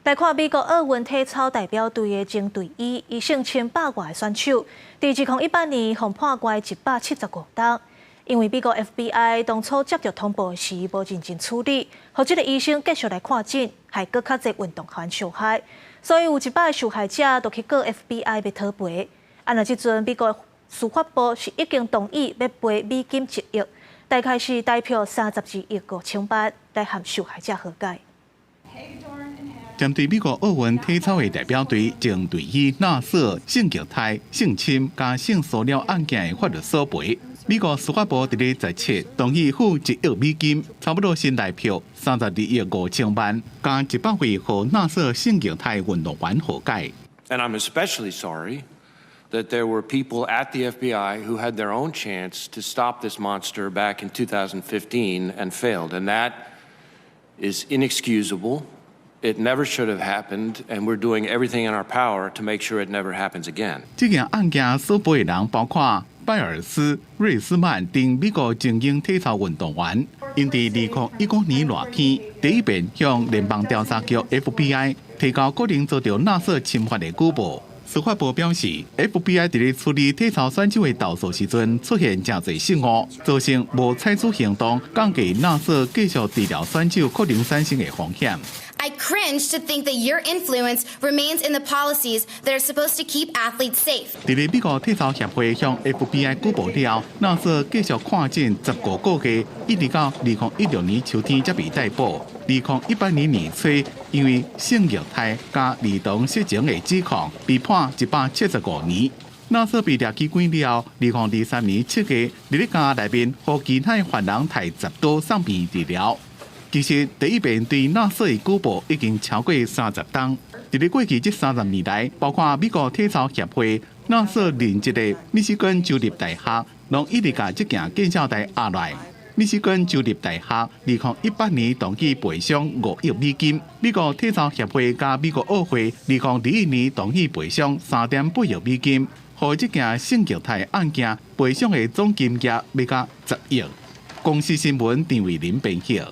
來看美國奧運體操代表隊的前隊醫，伊性侵百外選手，佇2018年予判關175冬。因為美國 FBI 當初接著通報時無認真處理，予這個醫生繼續來看診，害閣較濟運動員受害，所以有100個受害者都去告 FBI 欲討賠。啊，若這陣美國司法部是已經同意欲賠美金1億，大概是台票32億5000萬，來和受害者和解。針對美國奧運體操的代表隊前隊醫納瑟性虐待、性侵佮性騷擾案件的法律索賠，美國司法部佇咧17同意付1億美金，差不多新台票32億5000萬，共100位予納瑟性虐待運動員和解。 And I'm especially sorry that there were people at the FBI who had their own chance to stop this monster back in 2015 and failed. And that is inexcusable. It never should have happened, and we're doing everything in our power to make sure it never happens again. 這件案件索賠的人包括拜爾斯、瑞斯曼等美國精英體操運動員，𪜶佇2019年熱天第一遍向聯邦調查局 FBI 提交可能遭到納瑟侵犯的舉報。司法部表示，FBI 佇咧處理體操選手的投訴時陣出現誠濟失誤，造成無採取行動，降低納瑟繼續治療選手可能產生的風險。 I cringe to think that your influence remains in the policies that are supposed to keep athletes safe. 佇咧美國體操協會向 FBI 舉報了後，納瑟繼續看診15個月，一直到2016年秋天才被逮捕。2018年年初，因為性虐待佮兒童色情的指控，被判175年。納瑟被掠去關了後，2023年7月，佇咧監內面，予其他犯人刣10刀送病治療。其實第一遍對納瑟的舉報已經超過30冬。佇咧過去這30年來，包括美國體操協會、納瑟任職的密西根州立大學，攏一直共這件見證台壓來。密西根州立大學2018年同意賠償5億美金，美國體操協會佮美國奧會2021年同意賠償3.8億美金，予這件性虐待案件賠償的總金額欲到10億。公視新聞陳慧琳編譯。